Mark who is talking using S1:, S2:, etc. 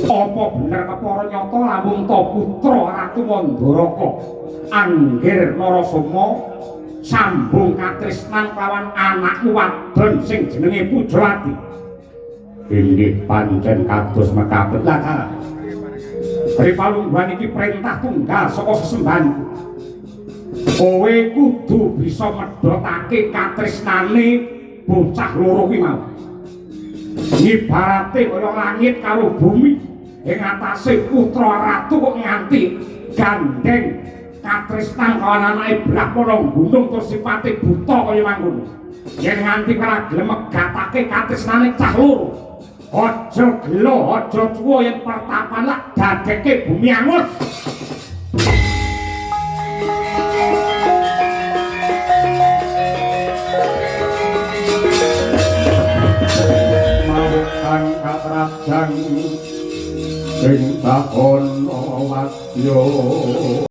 S1: Apa bener kepara nyata lamun ta putra Ratu Mandaraka Anggir Narasoma sambung katresnan kelawan anakmu wadon sing jenenge Pujawati? Inggih pancen kados mekaten. Lah, Ri palungguhan iki perintah tunggal saka sesembahanku. Kowe kudu bisa medhotake katresnane bocah loro kuwi mau. Ibarate kaya langit karo bumi, ing atase putra ratu kok nganti gandeng katresnan karo anake Brahmana gunung terus sipate buta kaya mangkono. Yen nganti ora gelem megatake katresnane cah loro, aja gelo, aja cuwa yen pertapan lak dadeke bumi angus.
S2: Mawekang katrajang ing takon wadya.